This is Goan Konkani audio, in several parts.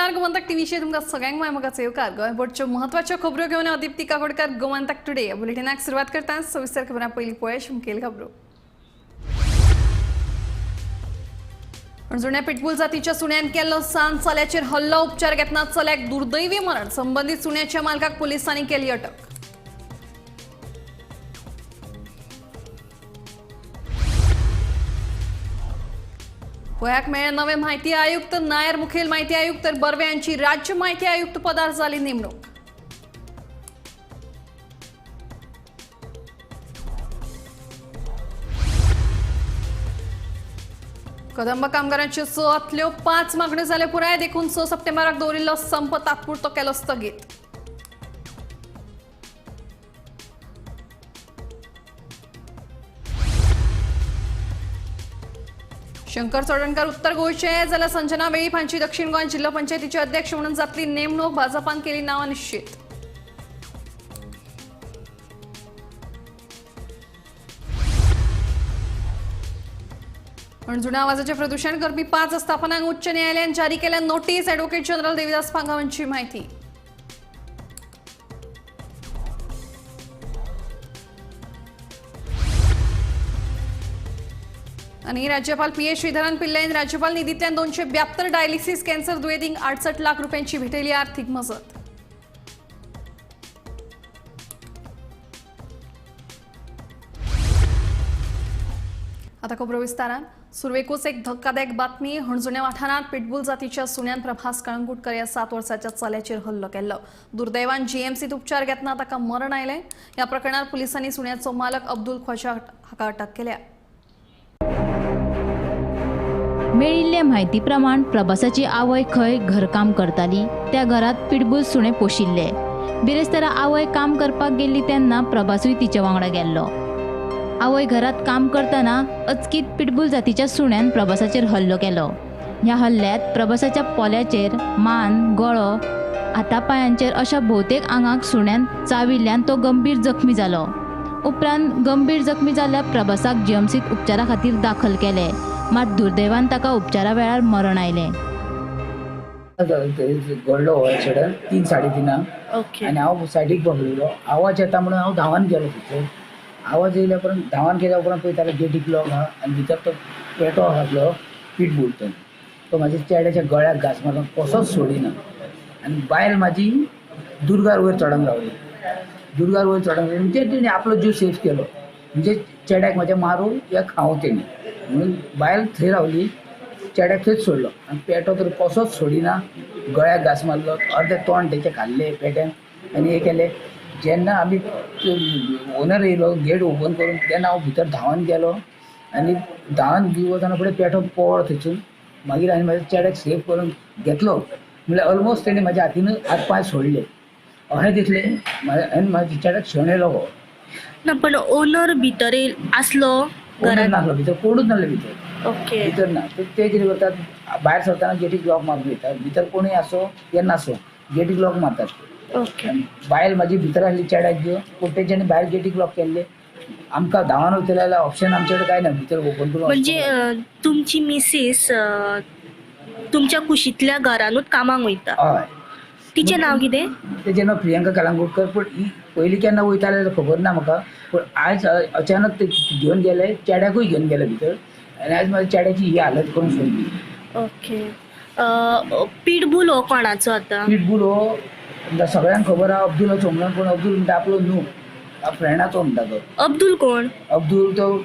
नमस्कार, गोमंतक टीव्हीचेर तुमकां सगळ्यांक माय मोगाचो येवकार. गोंय बोर्डच्यो म्हत्वाच्यो खबरो घेवन हांव दीप्ती काकोडकर. गोमंतक टुडे बुलेटिनाक सुरवात करता. सविस्तर खबरां पयलीं पळय मुखेल खबरो. हणजुण्या पिटबूल जातीच्या सुण्यान केल्लो सान चल्याचेर हल्लो. उपचार घेतना चल्याक दुर्दैवी मरण. संबंदीत सुण्याच्या मालकाक पोलिसांनी केली अटक. गोंयाक मेळ्ळे नवे माहिती आयुक्त. नायर मुखेल माहिती आयुक्त तर बर्वे यांची राज्य माहिती आयुक्त पदार झाली नेमणूक. कदंब कामगारांच्यो 6 5 मागण्यो जाल्यो पुराय. देखून 6 सप्टेंबराक दवरिल्लो संप तात्पुरतो केलो स्थगीत. शंकर चोडणकर उत्तर गोंयचे जाल्यार संजना वेळीप हांची दक्षिण गोंय जिल्हो पंचायतीचे अध्यक्ष म्हणून जातली नेमणूक. भाजपान केली नांवां निश्चित. हणजुणा आवाजाचे प्रदूषण करपी 5 आस्थापनांक उच्च न्यायालयान जारी केल्या नोटीस. ॲडव्होकेट जनरल देविदास पांगाव हांची माहिती. आणि राज्यपाल पी ए श्रीधरन पिल्लईन राज्यपाल निधींतल्यान 272 डायलिसिस कॅन्सर दुयेंतींक 68 लाख रुपयांची भेटयली आर्थिक मजत. आता खबरो विस्तारान. सुरवेकूच एक धक्कादायक बातमी. हणजुण्या वाठारांत पिटबूल जातीच्या सुण्यान प्रभास कळंगूटकर ह्या 7 वर्साच्या चल्याचेर हल्लो केल्लो. दुर्दैवान जीएमसीत उपचार घेतना ताका मरण आयलें. ह्या प्रकरणात पुलिसांनी सुण्याचो मालक अब्दुल ख्वाजा हाका अटक केल्या. मेळिल्ले म्हायती प्रमाण प्रभासाची आवय खंय घरकाम करताली. त्या घरात पिटबूल सुणे पोशिल्ले. बिरेस्तारा आवय काम करपाक गेल्ली तेन्ना प्रभासूय तिच्या वांगडा गेल्लो. आवय घरात काम करतना अचकीत पिटबूल जातीच्या सुण्यान प्रभासाचेर हल्लो केलो. ह्या हल्ल्यात प्रभासाच्या पोल्याचेर, मान, गळो, हातापायांचेर अशा भोवतेक आंगाक सुण्यान चाविल्ल्यान तो गंभीर जखमी जालो. उपरांत गंभीर जखमी जाल्ल्या प्रभासाक जीएमसीत उपचारा खातीर दाखल केले. मात दुर्दैवान ताका उपचारा वेळार मरण आयलें. घडलो हो एक्सिडंट 3 साडे 3 आनी हांव सायडीक बसलेलो. आवाज येता म्हणून हांव धांवन गेलो भितर. आवाज येयल्या उपरांत धांवन गेल्या उपरांत पळयता जाल्यार गेटीक लॉक आहा आनी भितर तो पेटो आसलो पिटबूल. तो म्हाज्या चेड्याच्या गळ्याक घांस मारून कसोच सोडिना. आनी बायल म्हाजी दुर्गार वयर चडोन रावली. दुर्गार वयर चडोन रावली म्हणजे तेणी आपलो जीव सेफ केलो. म्हणजे चेड्याक म्हाज्या मारूं या खावं तेणी म्हणून बायल थंय रावली. चेड्याक थंयच सोडलो आनी पेटो तर कसोच सोडिना. गळ्याक घांस मारलो, अर्दें तोंड तेचें खाल्लें पेट्यान आनी हें केलें. जेन्ना आमी ओनर येयलो गेट ओपन करून तेन्ना हांव भितर धांवन गेलो आनी धांवन वतना फुडें पेटो पळ्ळो थंयसून. मागीर हांवें म्हाज्या चेड्याक सेफ करून घेतलो. म्हणल्यार ऑलमोस्ट तेणें म्हाज्या हातीन हात पांय सोडले अशें दिसलें. आनी म्हाज्या चेड्याक शेणयलो हो. ना, पण ओनर भितर आसलो? ओनर नासलो भितर, कोणूच नासले भितर. भितर ना. ते कितें करतात, भायर सरतना गेटीक लॉक मारून वयतात. भितर कोणूय आसो या नासो गेटीक लॉक मारतात. बायल म्हाजी भितर आसली चेड्याक घेवन, पूण तेंच्यांनी भायर गेटीक लॉक केल्ले. आमकां धांवन वयतले जाल्यार ऑप्शन आमचे कडेन कांय ना भितर ओपन करून. म्हणजे तुमची मिसेस तुमच्या कुशींतल्या घरानूच कामाक वयता? हय. तिचें नांव कितें? तेजें नांव प्रियंका कलांगूटकर. पूण ही पयलीं केन्ना वयताले खबर ना म्हाका. पूण आयज अचानक ते घेवन गेले, चेड्याकूय घेवन गेले भितर आनी आयज म्हाज्या चेड्याची ही हालत करून सोडली. ओके, पिटबूल हो कोणाचो आतां? पिटबूल हो सगळ्यांक खबर आहा अब्दुलाचो म्हणून. पूण अब्दुल म्हणटा आपलो न्हू, फ्रेंडाचो म्हणटा तो. अब्दुल कोण? अब्दुल तो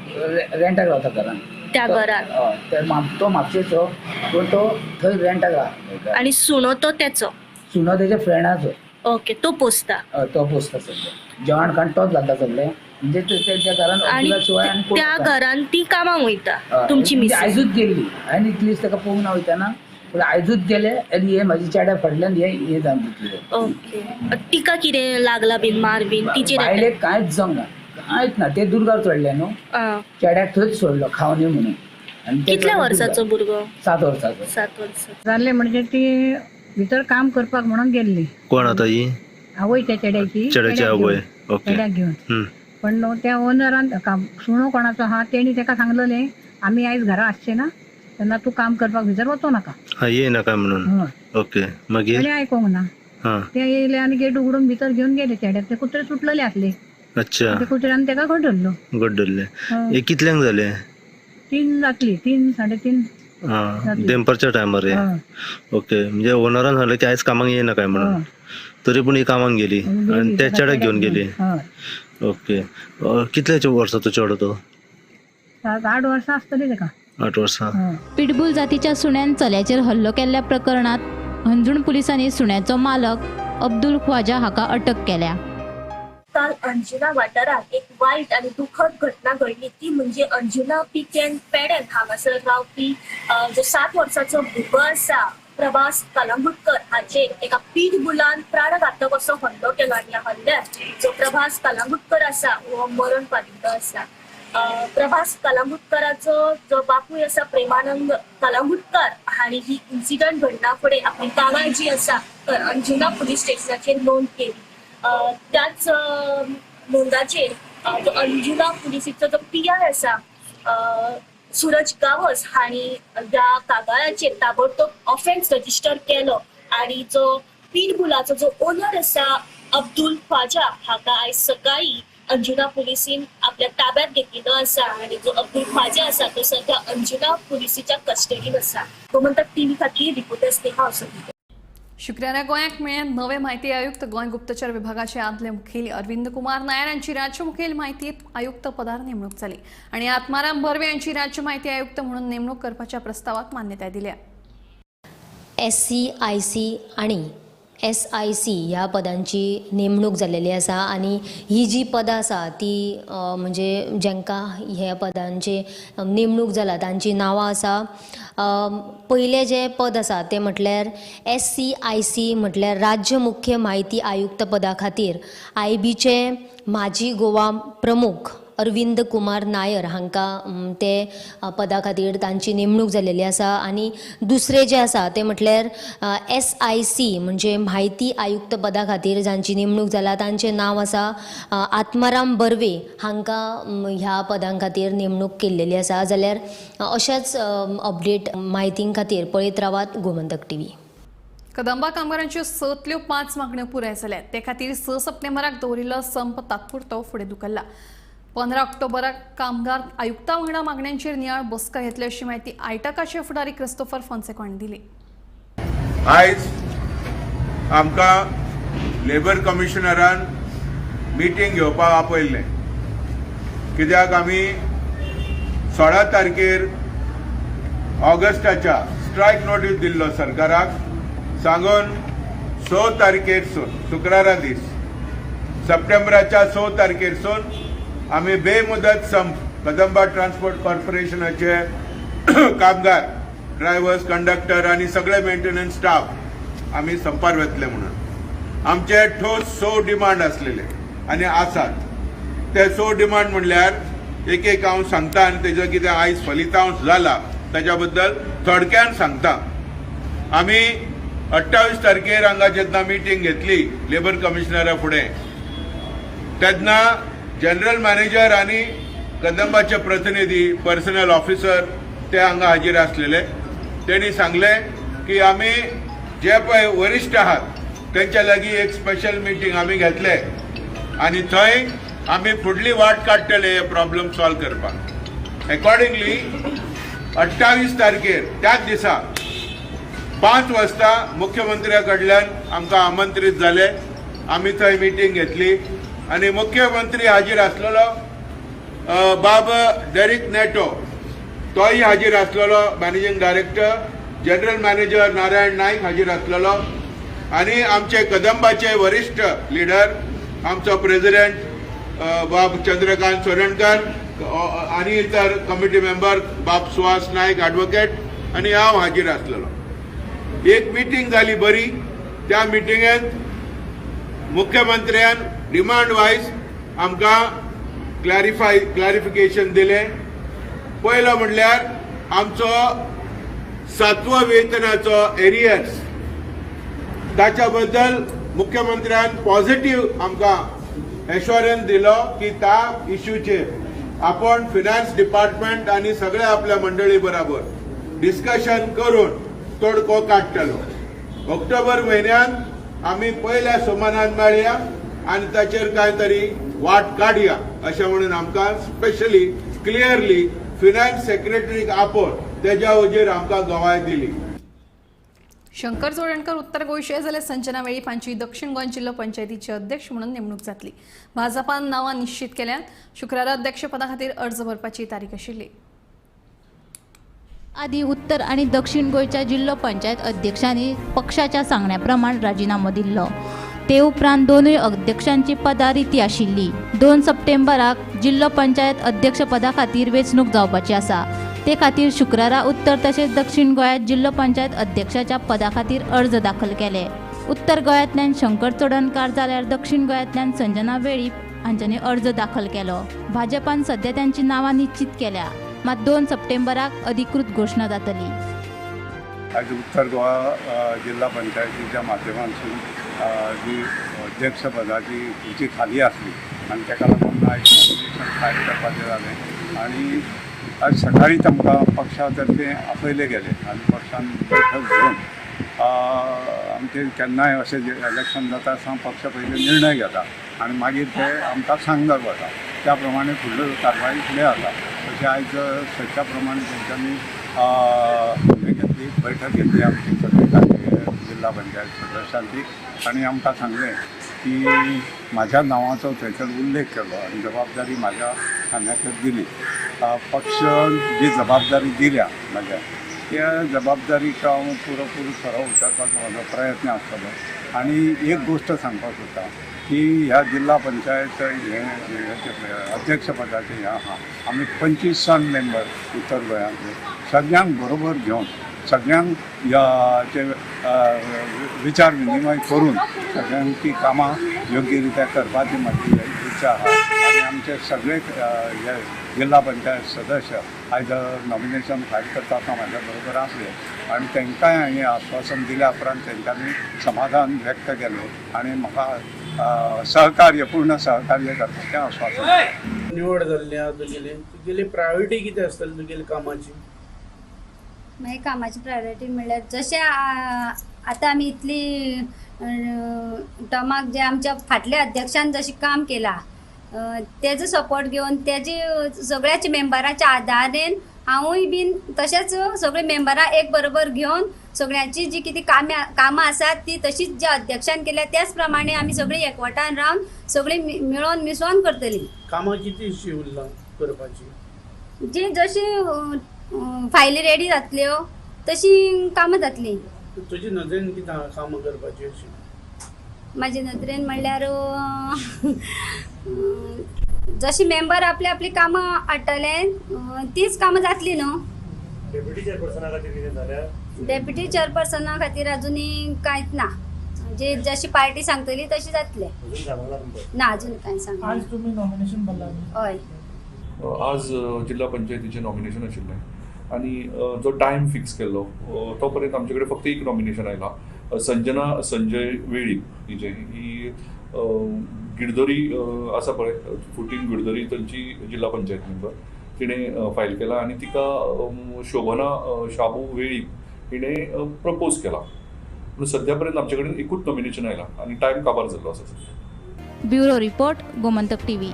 रेंटाक रावता घरान. त्या घरान? हय, तो म्हापशेचो, पूण तो थंय रेंटाक रावता. आनी सुणो तो तेचो? सुणो तेच्या फ्रेंडाचो. ओके, तो पोसता? हय, तो पोसता. सगळें जेवण खाण तोच घालता सगळें. म्हणजे तेच्या घरान आनी अब्दुला शिवाय आनी कोण. त्या घरान ती कामाक वयता तुमची म्हणजे मिसेस? आयजूच गेल्ली आनी इतलीच ताका पळोवंक ना वयतना. पूण आयजूच गेले आनी हे म्हाजे चेड्या फाटल्यान हे हे जावन दितले. ओके, तिका कितें लागला बीन, मार बीन तिचेर? बायलेक कांयच जावंक ना, कांयच ना. ते दुर्गार चडले न्हू. चेड्याक थंयच सोडलो खावनी म्हणून. आनी ते कितल्या वर्साचो भुरगो? 7 वर्साचो. 7 वर्सां. जाल्लें म्हणजे ती भितर काम करपाक म्हणून गेल्ली. कोण आता ही? आवय त्या चेड्याची. चेड्याची आवय. ओके. चेड्याक घेवन. पण न्हू त्या ओनरान सुणो कोणाचो आहा तेणी तेका सांगलेलें, आमी आयज घरा आसचे ना, तेन्ना तूं काम करपाक भितर वचो नाका. हा ये नाका म्हणून. हय. ओके, मागीर? तेणी आयकोंक ना. हा. ते येयले आनी गेट उगडून भितर घेवन गेले चेड्याक. ते कुत्रे सुटलेले आसले. अच्छा. ते कुत्र्यान तेका घट धरलो. घट धरले. हय. हे कितल्यांक जाले? 3 जातली, 3 3:30. हा. जातली. देंपारच्या टायमार हे? हय. ओके, म्हणजे ओनरान सांगलें की आयज कामाक येना काय म्हणून. हय. तरी पूण ही कामाक गेली आणि त्या चेड्याक घेवन गेली. हय. ओके, कितल्याच्या वर्साचो चेडो तो? 7-8 वर्सां आसतली तेका. 8 वर्सां. हय. पिटबूल जातीच्या सुण्यान चल्याचेर हल्लो केल्ल्या प्रकरणात हणजूण पुलिसांनी सुण्याचो मालक अब्दुल ख्वाजा हाका अटक केल्या. काल अंजुना वाठारांत एक वायट आनी दुखद घटना घडली ती म्हणजे अंजुना पिकेन पेडेन हांगासर रावपी जो 7 वर्साचो भुरगो आसा प्रभास कलंगुटकर हाचेर एका पिटबुलान प्राणघातक असो हल्लो केलो आनी ह्या हल्ल्यात जो प्रभास कलंगुटकर आसा हो मरण पाविल्लो आसा. प्रभास कलंगुटकराचो जो बापूय आसा प्रेमानंद कलंगुटकर हांणी ही इन्सिडंट घडना फुडें आपली कागाळ जी आसा तर अंजुना पुलीस स्टेशनाचेर नोंद केली. त्याच नोंदाचेर जो अंजुना पुलिसीचो जो पी I आसा सूरज गावस हांणी ह्या कागाळाचेर ताबडतोब ऑफेन्स रजिस्टर केलो आनी जो पिटबुलाचो जो ओनर आसा अब्दुल ख्वाजा हाका आयज सकाळी अंजुना पुलिसीन आपल्या ताब्यात घेतिल्लो आसा आनी जो अब्दुल ख्वाजा आसा तो सध्या अंजुना पुलिसीच्या कस्टडीन आसा. गोमंतक टीव्ही खातीर रिपोर्टर स्नेहा असोली. शुक्रारा गोंयाक मेळ्ळे नवे म्हायती आयुक्त. गोंय गुप्तचर विभागाचे आदले मुखेली अरविंद कुमार नायर यांची राज्य मुखेल म्हायती आयुक्त पदार नेमणूक जाली आणि आत्माराम बर्वे यांची राज्य म्हायती आयुक्त म्हणून नेमणूक करपाच्या प्रस्तावाक मान्यताय दिल्या. SCIC आणि SIC ह्या पदांची नेमणूक जाल्लेली आसा आनी ही जी पदां आसा ती म्हणजे जांकां ह्या पदांची नेमणूक जाला तांची नांवां आसा. पयलें जें पद आसा तें म्हटल्यार SCIC म्हटल्यार राज्य मुख्य म्हायती आयुक्त पदा खातीर IBचे माजी गोवा प्रमुख अरविंद कुमार नायर हांकां ते पदा खातीर तांची नेमणूक जाल्लेली आसा. आनी दुसरें जें आसा तें म्हटल्यार SIC म्हणजे म्हायती आयुक्त पदा खातीर जांची नेमणूक जाला तांचें नांव आसा आत्माराम बर्वे हांकां ह्या पदां खातीर नेमणूक केल्लेली आसा. जाल्यार अशेंच अपडेट म्हायती खातीर पळयत रावात गोमंतक टीव्ही. कदंबा कामगारांच्यो 6 5 मागण्यो पुराय जाल्यात. ते खातीर 6 सप्टेंबराक दवरिल्लो संप तात्पुरतो फुडें धुकल्ला. 15 ऑक्टोबराक कामगार आयुक्ता वांगडा मागण्यांचेर नियाळ बसका घेतली अशी माहिती आयटकाचे फुडारी क्रिस्तोफर फोन्सेका हांणी दिली. आयज आमकां लेबर कमिशनरान मिटींग घेवपाक आपयल्लें, कित्याक आमी 16 तारखेर ऑगस्टाच्या स्ट्रायक नोटीस दिल्लो सरकाराक सांगून 6 तारखेरसून शुक्रारा दीस सप्टेंबराच्या 6 तारखेरसून आमी बेमुदत संप कदंबा ट्रान्सपोर्ट कॉर्पोरेशनाचे कामगार, ड्रायव्हर्स, कंडक्टर आनी सगळे मेंटेनन्स स्टाफ आमी संपार वेतले म्हणून आमचे ठोस 6 डिमांड आसलेले आनी आसात. ते 6 डिमांड म्हणल्यार एक एक हांव सांगता आनी तेजो कितें आयज फलितांश जाला ताच्या बद्दल थोडक्यान सांगता. आमी 28 तारखेर हांगा जेन्ना मिटींग घेतली लेबर कमिशनरा फुडें तेन्ना जनरल मॅनेजर आनी कदंबाचे प्रतिनिधी पर्सनल ऑफिसर ते हांगा हाजीर आसलेले. तेणी सांगलें की आमी जे पळय वरिश्ठ आहात तेंच्या लागीं एक स्पेशल मिटींग आमी घेतले आनी थंय आमी फुडली वाट काडटले हे प्रॉब्लम सॉल्व करपाक. एकॉर्डिंगली 28 तारखेर त्याच दिसा 5 वाजता मुख्यमंत्र्या कडल्यान आमकां आमंत्रीत जाले. आमी थंय मिटींग घेतली आनी मुख्यमंत्री हाजीर आसलेलो, बाब डेरिक नेटो तोय हाजीर आसलेलो, managing director, general manager Narayan Naik हाजीर आसलेलो आनी आमचे कदंबाचे वरिश्ठ लिडर आमचो प्रेसिडेंट बाब चंद्रकांत चोरणकर आनी इतर कमिटी मेंबर बाब सुहास नायक एडवोकेट आनी हांव हाजीर आसलेलो. एक मिटींग जाली बरी. त्या मिटिंगेंत मुख्यमंत्र्यान डिमांड वायज आमकां क्लॅरिफिकेशन दिलें. पयलो म्हणल्यार आमचो 7वो वेतनाचो एरियर्स ताच्या बद्दल मुख्यमंत्र्यान पॉझिटिव्ह आमकां एश्योरन्स दिलो की त्या इश्यूचेर आपण फिनान्स डिपार्टमेंट आनी सगळे आपल्या मंडळी बराबर डिस्कशन करून तोडको काडटलो. ऑक्टोबर म्हयन्यान आमी पयल्या सोमारान मेळया आनी ताचेर कांय तरी वाट काडया अशें म्हणून आमकां स्पेशली क्लियरली फिनान्स सेक्रेटरीक आपोवन तेज्या वजेर आमकां गवाय दिली. शंकर चोडणकर उत्तर गोंयचे जाल्यार संजना वेळीप हांची दक्षिण गोंय जिल्लो पंचायतीचे अध्यक्ष म्हणून नेमणूक जातली. भाजपान नांवां निश्चित केल्यात. शुक्रारा अध्यक्षपदा खातीर अर्ज भरपाची तारीख आशिल्ली. आदी उत्तर आनी दक्षिण गोंयच्या जिल्लो पंचायत अध्यक्षांनी पक्षाच्या सांगण्या प्रमाण राजिनामो दिल्लो. ते उपरांत दोनूय अध्यक्षांची पदां रिती आशिल्ली. 2 सप्टेंबराक जिल्लो पंचायत अध्यक्षपदा खातीर वेंचणूक जावपाची आसा. ते खातीर शुक्रारा उत्तर तशेंच दक्षिण गोंयांत जिल्लो पंचायत अध्यक्षाच्या पदा खातीर अर्ज दाखल केले. उत्तर गोंयांतल्यान शंकर चोडणकार जाल्यार दक्षिण गोंयांतल्यान संजना वेळीप हांच्यांनी अर्ज दाखल केलो. भाजपान सध्या तांची नांवां निश्चित केल्या, मात 2 सप्टेंबराक अधिकृत घोशणा जातली. आज उत्तर गोवा जिल्हा पंचायतीच्या माध्यमांतून जी अध्यक्षपदाची खुर्ची खाली आसली आनी ताका लागून आयज नॉमिनेशन फायल करपाचें जालें आनी आज सकाळीच आमकां पक्षा तर्फे आपयले गेले आनी पक्षान बैठक घेवन आमचे केन्नाय अशें इलेक्शन जाता आसतना पक्ष पयलीं निर्णय घेता आनी मागीर ते आमकां सांगत वता, त्या प्रमाणे फुडल्यो कारवाई फुडें जाता. तशें आयज सदच्या प्रमाणे तेंच्यांनी हें घेतली, बैठक घेतली आमची सगळी जिल्हा पंचायत सदस्यांची आनी आमकां सांगलें की म्हाज्या नांवाचो थंयसर उल्लेख केलो आनी जबाबदारी म्हाज्या खांद्याचेर दिली. पक्ष जी जबाबदारी दिल्या म्हाज्या त्या जबाबदारीक हांव पुरोपूर खरो उतरपाचो म्हाजो प्रयत्न आसतलो. आनी एक गोश्ट सांगपाक सोदता की ह्या जिल्हा पंचायत हे अध्यक्षपदाचें हें आहा, आमी 25 जाण मेंबर उत्तर गोंयांतले सगळ्यांक बरोबर घेवन सगळ्यांक ह्याचे विचार विनिमय करून सगळ्यांची कामां योग्य रित्या करपाची म्हाजी इच्छा आहा. आनी आमचे सगळे हे जिल्हा पंचायत सदस्य आयज नॉमिनेशन फायल करता आसतना म्हाज्या बरोबर आसले आनी तांकांय हांवें आश्वासन दिल्या उपरांत तेंच्यांनी समाधान व्यक्त केलें आनी म्हाका सहकार्य, पूर्ण सहकार्य करपाचें आश्वासन. निवड जाल्ली आहा तुगेली, तुगेली प्रायोरिटी कितें आसतली तुगेली कामाची? मागीर कामाची प्रायोरिटी म्हणल्यार जशें आतां आमी इतली टर्माक जे आमच्या फाटल्या अध्यक्षान जशें काम केलां तेजो सपोर्ट घेवन तेजे सगळ्याच्या मेंबराच्या आदारेन हांवूय बीन तशेंच सगळे मेंबरां एक बरोबर घेवन सगळ्यांची जी कितें कामां आसात ती तशीच ज्या अध्यक्षान केल्या त्याच प्रमाणे आमी सगळीं एकवटान रावन सगळीं मेळोन मिसळोन करतलीं. कामां कितलीं उरलां करपाची? जी जशी फायली रेडी जातल्यो तशी कामां जातलीं. तुजी नदरेन कितें कामां करपाची अशी? म्हाजे नदरेन म्हणल्यार जशी मेंबर आपली आपली कामां हाडटले तीच कामां जातली न्हू. डेप्युटी चेअरपर्सना खातीर कितें जाल्यार? डेप्युटी चेअरपर्सना खातीर अजुनूय कांयच ना, जे जशी पार्टी सांगतली तशी जातले. ना अजून कांय सांगना. आज तुमी नॉमिनेशन भरला? हय, आज जिल्हा पंचायतीचें नॉमिनेशन आशिल्लें आनी जो टायम फिक्स केल्लो तो पर्यंत आमचे कडेन फक्त एक नॉमिनेशन आयलां, संजना संजय वेळीप हिजें. ही गिरदोरी आसा पळय, 14 गिरदोरी तांची जिल्हा पंचायत मेंबर, तिणें फायल केला आनी तिका शोभना शाबू वेळीप हिणें प्रपोज केला. पूण सद्या पर्यंत आमचे कडेन एकूच नॉमिनेशन आयलां आनी टायम काबार जाल्लो आसा. Bureau report, Gomantak TV.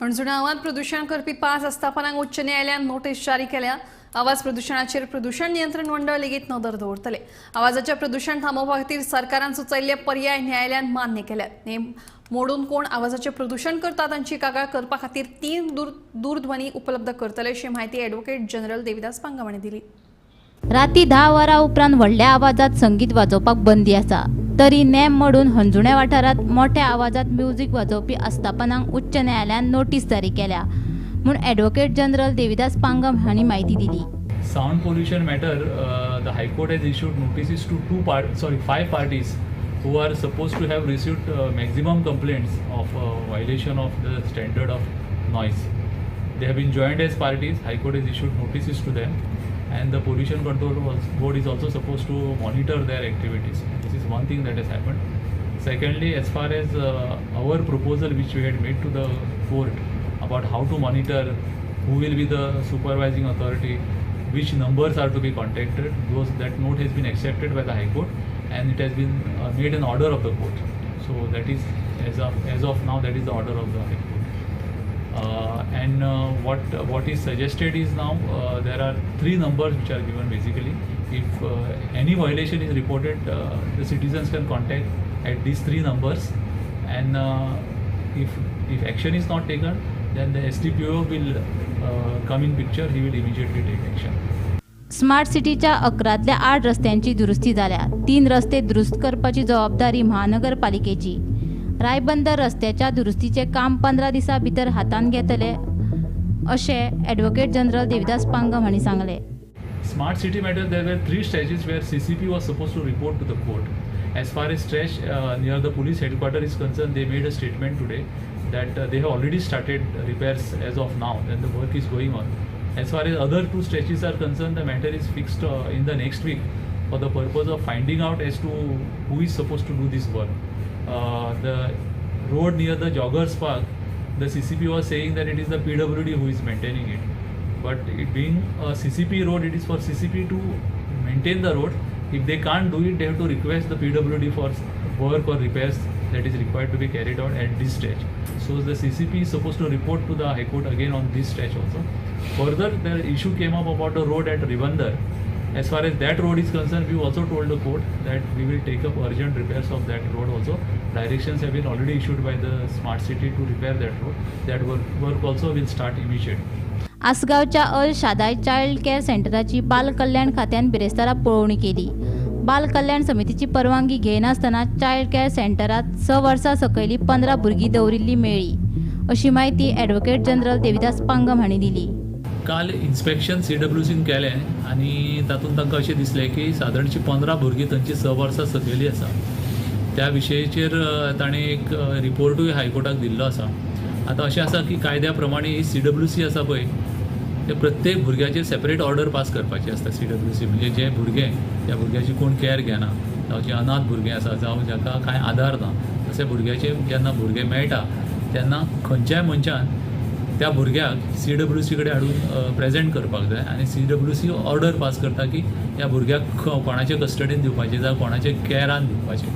हणजुणा आवाज प्रदूषण करपी 5 आस्थापनांक उच्च न्यायालयान नोटीस जारी केल्या. आवाज प्रदूषणाचेर प्रदूषण नियंत्रण मंडळ लेगीत नदर दवरतले. आवाजाचे प्रदूषण थांबोवपा खातीर सरकारान सुचयल्ले पर्याय न्यायालयान मान्य केल्यात. नेम मोडून कोण आवाजाचे प्रदूषण करता तांची कागाळ करपा खातीर 3 दूरध्वनी उपलब्ध करतले अशी माहिती ॲडव्होकेट जनरल देविदास पांगम हांणी दिली. राती 10 वरां उपरांत व्हडल्या आवाजात संगीत वाजोवपाक बंदी आसा, तरी नेम मोडून हणजुण्या वाठारांत मोठ्या आवाजात म्युझिक वाजोवपी आस्थापनांक उच्च न्यायालयान नोटीस जारी केल्या म्हूण ॲडव्होकेट जनरल देविदास पांगम हांणी म्हायती दिली. Sound pollution matter, the High Court has issued notices to 5 parties who are supposed to have received maximum complaints of violation of the standard of noise. They have been joined as parties. High Court has issued notices to them, and the Pollution Control Board is also supposed to monitor their activities. This is one thing that has happened. Secondly, as far as our proposal which we had made to the court about how to monitor, who will be the supervising authority, which numbers are to be contacted. That note has been accepted by the High Court and it has been made an order of the court. So that is as of now, that is the order of the High Court. And what is suggested is now there are 3 numbers which are given basically. If any violation is reported, the citizens can contact at these 3 numbers, and if action is not taken, then the SDPO will come in picture. He will immediately take action. Smart सिटीच्या 11तल्या 8 रस्त्यांची दुरुस्ती जाल्या. 3 रस्ते दुरुस्त करपाची जबाबदारी महानगरपालिकेची. रायबंदर रस्त्याच्या दुरुस्तीचें काम 15 दिसां भितर हातांत घेतले अशें ॲडव्होकेट जनरल देविदास पांगम हांणी सांगलें. Smart city matter, there were 3 stretches where CCP was supposed to report to the court. As far as stretch near the police headquarters is concerned, they made a statement today that they have already started repairs as of now and the work is going on. As far as other 2 stretches are concerned, the matter is fixed in the next week for the purpose of finding out as to who is supposed to do this work. The road near the Joggers Park, the CCP was saying that it is the PWD who is maintaining it. But it being a CCP road, it is for CCP to maintain the road. If they can't do it, they have to request the PWD for work or repairs that is required to be carried out at this stretch. So the CCP is supposed to report to the High Court again on this stretch also. Further, the issue came up about the road at Ribandar. As far as that road is concerned, we also told the court that we will take up urgent repairs of that road also. Directions have been already issued by the Smart City to repair that road. That work also will start immediately. आसगांवच्या अल शादाय चायल्ड केअर सेंटराची बाल कल्याण खात्यान बिरेस्तारा पळोवणी केली. बाल कल्याण समितीची परवानगी घेनासतना चायल्ड केअर सेंटरात 6 वर्सां सकयली 15 भुरगीं दवरिल्ली मेळ्ळी अशी म्हायती ॲडव्होकेट जनरल देविदास पांगम हांणी दिली. काल इन्स्पेक्शन CWCन केलें आनी तातूंत तांकां अशें दिसलें की सादारणशी 15 भुरगीं थंयची 6 वर्सां सकयली आसा. त्या विशयाचेर ताणें एक रिपोर्टूय हायकोर्टाक दिल्लो आसा. आतां अशें आसा की कायद्या प्रमाणे ही CWC आसा पळय, ते प्रत्येक भुरग्याचेर सेपरेट ऑर्डर पास करपाची आसता. CWC म्हणजे जे भुरगें त्या भुरग्याची कोण कॅर घेना, जावं जे अनाथ भुरगें आसा, जावं जाका कांय आदार ना, तशें भुरग्याचे जेन्ना भुरगें मेळटा तेन्ना खंयच्याय मनशान त्या भुरग्याक CWC कडेन हाडून प्रेजेंट करपाक जाय आनी CWC order पास करता की ह्या भुरग्याक कोणाचे कस्टडीन दिवपाचें जावं कोणाचे कॅरान दिवपाचें.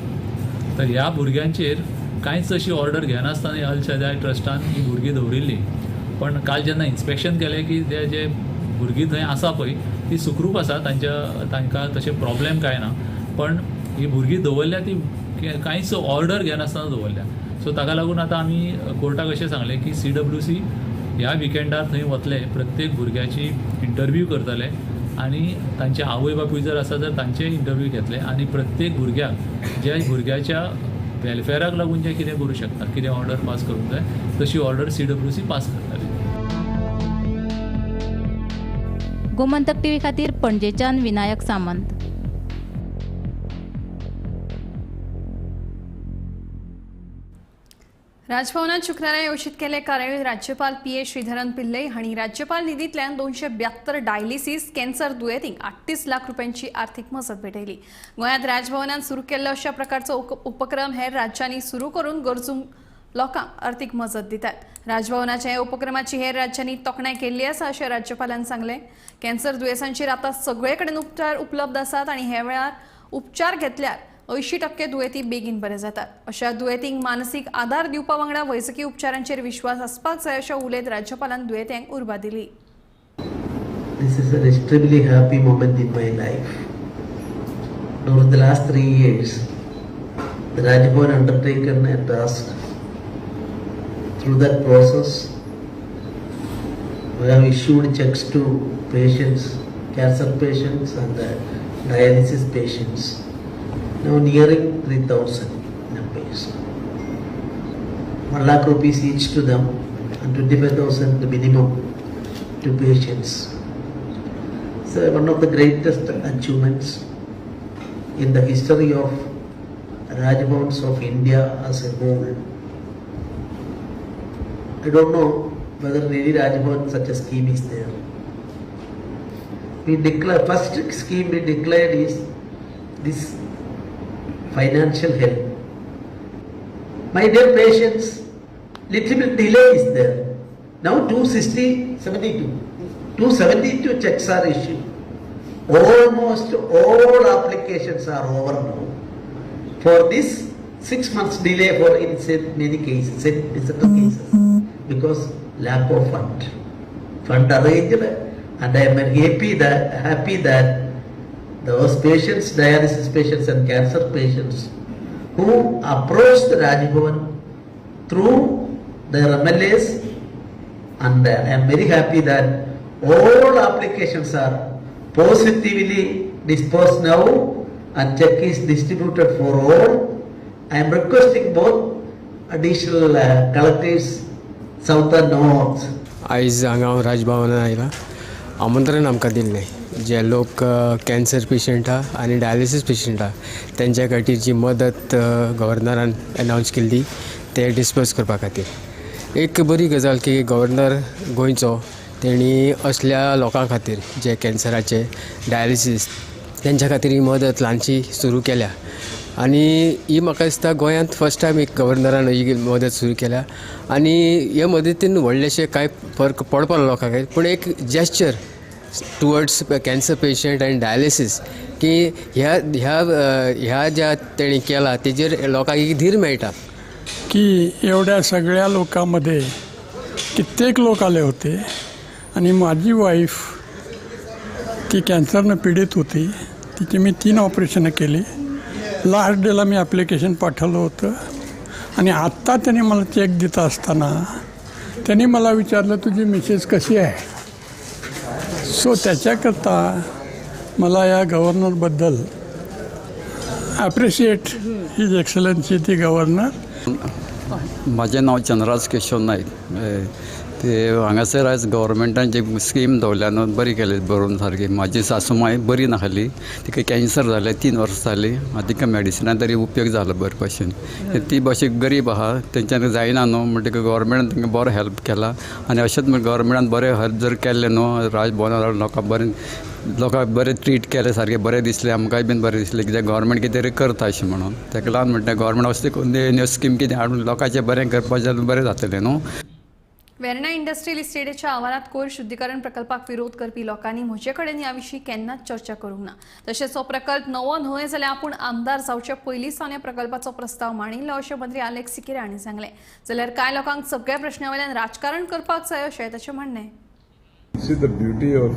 तर ह्या भुरग्यांचेर कांयच अशी ऑर्डर घेनासतना अल शादाय ट्रस्टान ही भुरगीं दवरिल्ली. पण काल जेन्ना इन्स्पेक्शन केलें की ते जे भुरगीं थंय आसा पळय ती सुखरूप आसा, तांकां तशें प्रॉब्लेम कांय ना, पण ही भुरगीं दवरल्या ती कांयच ऑर्डर घेनासतना दवरल्या. सो ताका लागून आतां आमी कोर्टाक अशें सांगलें की CWC ह्या विकेंडार थंय वतले, प्रत्येक भुरग्याची इंटरव्यू करतले आनी तांचे आवय बापूय जर आसा तर तांचे इंटरव्यू घेतले आनी प्रत्येक भुरग्याक ज्या भुरग्याच्या वेलफेअराक लागून जें कितें करूं शकता, कितें ऑर्डर पास करूंक जाय तशी ऑर्डर CWC पास करतले. गोमंतक टीव्ही खातीर पणजेच्यान विनायक सामंत. राजभवनात शुक्रारा आयोजित केल्ले कार्यावळीत राज्यपाल पी.ए. श्रीधरन पिल्लई हांणी राज्यपाल निधींतल्यान 272 डायलिसीस कॅन्सर दुयेंतींक 38 लाख रुपयांची आर्थिक मजत भेटयली. गोंयांत राजभवनान सुरू केल्लो अशा प्रकारचो उपक्रम हेर राज्यांनी सुरू करून गरजू लोकांक आर्थिक मजत दितात. राजभवनाच्या ह्या उपक्रमाची हेर राज्यांनी तोखणाय केल्ली आसा अशें राज्यपालान सांगलें. कॅन्सर दुयेंसांचेर आतां सगळे कडेन उपचार उपलब्ध आसात आनी हे वेळार उपचार घेतल्यार 80% दुयेंती बेगीन बरे जातात. अशा दुयेंतींक मानसीक आदार दिवपा वांगडा वैजकी उपचारांचेर विश्वास आसपाक जाय अशें उलयत राज्यपालान दुयेंत्यांक उर्बा दिली. This is an extremely happy moment in my life. During the last 3 years, the Raj Bhavan undertaken a task. Through that process, we have issued checks to patients, cancer patients and dialysis patients. Now nearing 3,000 numbers. 1 lakh rupees each to them and 25,000 the minimum to patients. So one of the greatest achievements in the history of Raj Bhavans of India as a whole. I don't know whether in any Raj Bhavan such a scheme is there. We declare, first scheme we declared is this financial help. My dear patients, little bit delay is there. Now 272 checks are issued. Almost all applications are over now. For this 6 months delay for in many cases, in certain cases, because lack of fund arranged, and I am happy that those patients, dialysis patients and cancer patients who approached the Raj Bhavan through their MLAs, and I am very happy that all applications are positively disposed now and check is distributed for all. I am requesting both additional collectors, south and north. आयज हांगा हांव राजभवनान आयला, आमंत्रण आमकां दिल्लें जे लोक कॅन्सर पेशंट आहा आनी डायलिसीस पेशंट आहा तेंच्या खातीर जी मदत गव्हर्नरान अनावन्स केल्ली ते डिस्पर्स करपा खातीर. एक बरी गजाल की गव्हर्नर गोंयचो तेणी असल्या लोकां खातीर जे कॅन्सराचे डायलिसीस तेंच्या खातीर ही मदत ल्हानशी सुरू केल्या आनी ही म्हाका दिसता गोंयांत फर्स्ट टायम एक गव्हर्नरान ही मदत सुरू केल्या आनी हे मदतीन व्हडलेशे कांय फरक पडपा लोकांक, पूण एक gesture towards cancer patient and dialysis की ह्या ह्या ह्या ज्या तेणी केला तेजेर लोकांक एक धीर मेळटा. की एवढ्या सगळ्या लोकांमध्ये कित्येक लोक आले होते आणि माझी वाईफ ती कॅन्सरनं पीडित होती, तिची मी 3 ऑपरेशनं केली. लास्ट डेला मी ॲप्लिकेशन पाठवलं होतं आणि आत्ता त्यांनी मला चेक देत असताना त्यांनी मला विचारलं तुझी मिसेस कशी आहे. सो त्याच्याकरता मला या गव्हर्नरबद्दल ॲप्रिशिएट his excellency ती गव्हर्नर. म्हाजें नांव चंद्रराज केशव नायक. ते हांगासर आयज गव्हर्मेंटान जी स्कीम दवरल्या न्हू बरी केली बरोवन सारकी. म्हाजी सासू माय बरी नासली, तिका कॅन्सर जालें 3 वर्सां जालीं, आनी तिका मेडिसिना तरी उपयोग जालो बरे भशेन. ती मातशी गरीब आहा, तेंच्यान जायना न्हू, म्हणटकीर गव्हर्मेंटान तांकां बरो हेल्प केला. आनी अशेंच गव्हर्मेंटान बरें हेल्प जर केल्लें न्हू राजभवनार लोकांक बरें, लोकांक बरें ट्रीट केलें सारकें बरें दिसलें, आमकांय बीन बरें दिसलें कित्याक गव्हर्मेंट कितें तरी करता अशें म्हणून. ताका लागून म्हणटा गव्हर्मेंट असली स्कीम कितें हाडून लोकांचें बरें करपाचें जाल्यार बरें जातलें न्हू. वेर्णा इंडस्ट्रियल इस्टेटीच्या आवारात कोयर शुद्धीकरण प्रकल्पाक विरोध करपी लोकांनी म्हजे कडेन ह्या विशीं केन्नाच चर्चा करूंक ना. तशेंच हो प्रकल्प नवो न्हय जाल्यार आपूण आमदार जावचे पयलीं सावन ह्या प्रकल्पाचो प्रस्ताव मांडिल्लो अशें मंत्री आलेक्स सिकेरा हांणी सांगलें. जाल्यार कांय लोकांक सगळ्या प्रश्ना वयल्यान राजकारण करपाक जाय अशें ताचें म्हणणें. See, the beauty of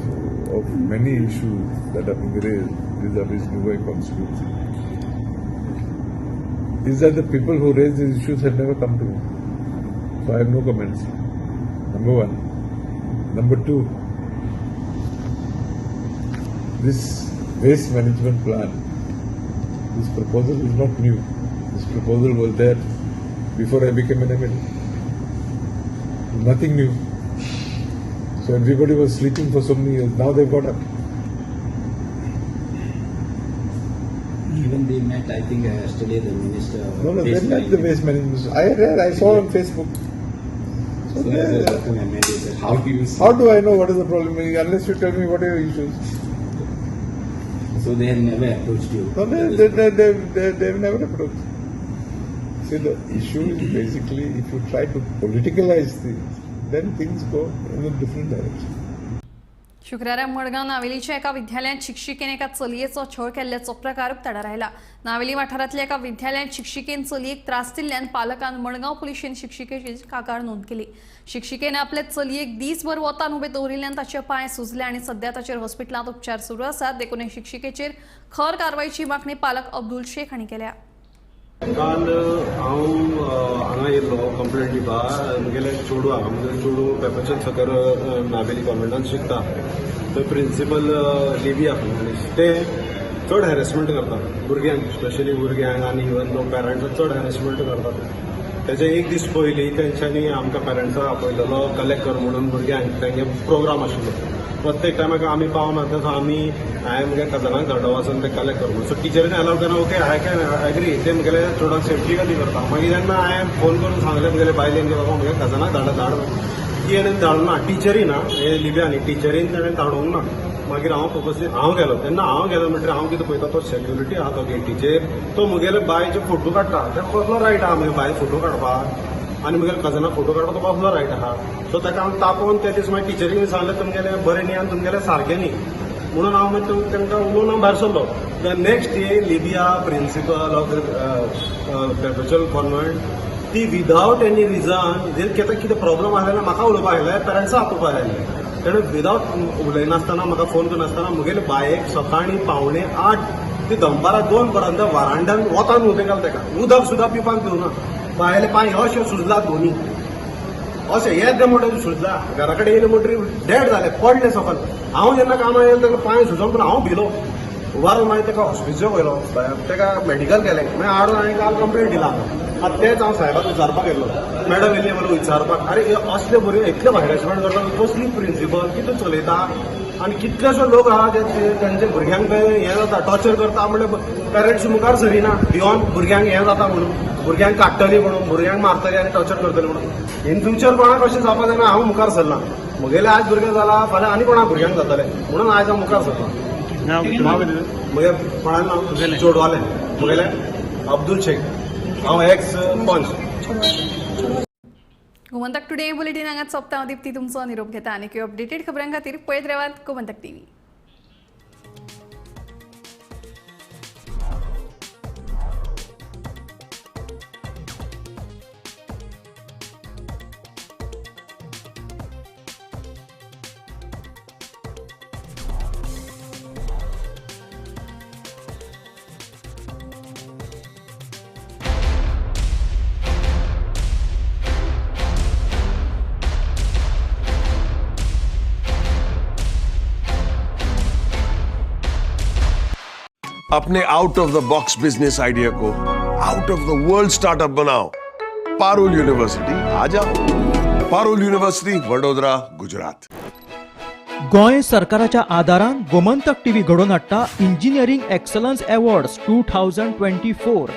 many issues that are being raised vis-a-vis Nuvem constituency is that the people who raise these issues have never come to me. So I have no comments. Number one. Number two, this waste management plan, this proposal is not new. This proposal was there before I became an MLA. Nothing new. So everybody was sleeping for so many years. Now they've got up. Even they met, I think, yesterday the minister. No, they met the waste management. I read, I saw on Facebook. So how do you see? How do I know what is the problem? Unless you tell me what are your issues. So they have never approached you? No, they've never approached. See, the issue is basically if you try to politicalize things, then things go in a different direction. शुक्रारा मडगांव नावेलीच्या एका विद्यालयांत शिक्षिकेन एका चलयेचो छळ केल्ल्याचो प्रकार उक्ताडार आयला. नावेली वाठारांतल्या एका विद्यालयांत शिक्षिकेन चलयेक त्रास दिल्ल्यान पालकान मडगांव पुलिशेन शिक्षिकेची कागाळ नोंद केली. शिक्षिकेन आपले चलयेक दीसभर वतान उबे दवरिल्ल्यान ताचे पांय सुजले आनी सध्या ताचेर हॉस्पिटलांत उपचार सुरू आसात. देखून हे शिक्षिकेचेर खर कारवायची मागणी पालक अब्दुल शेख हांणी केल्या. काल हांव हांगा येयल्लो कंप्लेंट दिवपाक. म्हगेलें चेडूं आहा, म्हगेलें चेडूं पेपरचें सकयल नावेली कॉन्वेंटान शिकता. थंय प्रिंसिपल लिबिया फर्नांडीस ते चड हॅरेसमेंट करता भुरग्यांक, स्पेशली भुरग्यांक आनी इवन दो पेरंट्साक चड हॅरेसमेंट करता. तेजे एक दीस पयलीं तेंच्यांनी आमकां पेरंट्साक आपयलेलो कलेक्ट कर म्हणून भुरग्यांक, तेंगे प्रोग्राम आशिल्लो. प्रत्येक टायमाक आमी पावना तेजो आमी हांवें म्हगे कजनाक धाडलो वचून ते कलेक्ट कर म्हणून. सो टिचरीन अलाव केना, ओके I can agree, ते म्हगेले चेडवाक सेफ्टी खातीर करता. मागीर जेन्ना हांवें फोन करून सांगलें म्हगेले बायलेन की बाबा म्हगे कजनाक धाडा धाड, ती हाणें धाडूंक ना, टिचरी ना हे लिबिया न्ही, टिचरीन ताणें धाडूंक ना. मागीर हांव पर्पसली हांव गेलो, तेन्ना हांव गेलो म्हणटकीर हांव कितें पळयता, तो सेक्युरिटी आहा तो गेटीचेर, तो म्हगेले बायचे फोटो काडटा. तेका कसलो रायट आहा म्हगे बायल फोटो काडपाक आनी म्हगेले कजनाक फोटो काडपाक तो कसलो रायट आहा. सो ताका हांव तापोवन त्या दीस मागीर टिचरीन सांगलें तुमगेलें बरें न्ही आनी तुमगेलें सारकें न्ही. म्हणून हांव मागीर तांकां उलोवन हांव भायर सरलो. The next day Libya principal of Perpetual Convent ती विदावट एनी रिजन जर कितें प्रॉब्लम आसलें जाल्यार म्हाका उलोवपाक आयलें, पेरंट्सां आपोवपाक आयलें. तेणें विदावट उलयनासतना म्हाका फोन करनासतना म्हगेले बायेक सकाळीं 7:45 ते दनपारां 2 पर्यंत वारांड्यान वतान उदक घाल ताका, उदक सुद्दां पिवपाक दिवना. बायले पांय अशें सुजला दोनी, अशें येदे मोठे सुजला. घरा कडेन येयले म्हणटरीर डेड जाले, पडले सकल. हांव जेन्ना कामाक येयलें ताका पांय सुजोन, पूण हांव भिलो. उबारून मागीर ताका हॉस्पिटल व्हयलो, ताका मेडिकल केलें. मागीर हाडून हांवें काल कंप्लेंट दिला. आतां तेंच हांव साहेबाक विचारपाक येयलो, मॅडम येयल्ली मला विचारपाक, अरे असले भुरगे इतले हॅरेसमेंट करता, कसली प्रिंसिपल कितें चलयता आनी कितलेशे लोक आहा जे तांच्या भुरग्यांक हें जाता, टॉर्चर करता. म्हणल्यार पेरंट्स मुखार सरिना, भियोन भुरग्यांक हें जाता म्हणून, भुरग्यांक काडटली म्हणून, भुरग्यांक मारतली आनी टॉर्चर करतली म्हणून. इन फ्युचर कोणाक अशें जावपा जायना. हांव मुखार सरना, म्हगेलें आज भुरगें जाला, फाल्यां आनी कोणा भुरग्यांक जातलें म्हणून आयज हांव मुखार सरना. म्हगे कोणाक नांव चेडवालें म्हगेलें अब्दुल शेख, हांव एक्स पंच. गोमंतक टुडे बुलेटीन हांगाच सोंपता. हांव दीप्ती तुमचो निरोप घेता आनी अपडेटेड खबरां खातीर पळयत रावात गोमंतक टीव्ही. अपने out of the box business idea को out of the world startup बनाओ. पारुल यूनिवर्सिटी आ जाओ. पारुल युनिव्हर्सिटी, वडोदरा, गुजरात. गोंय सरकाराच्या आदारान गोमंतक टीव्ही घडोवन हाडटा इंजिनियरींग एक्सलन्स अवॉर्ड्स 2024.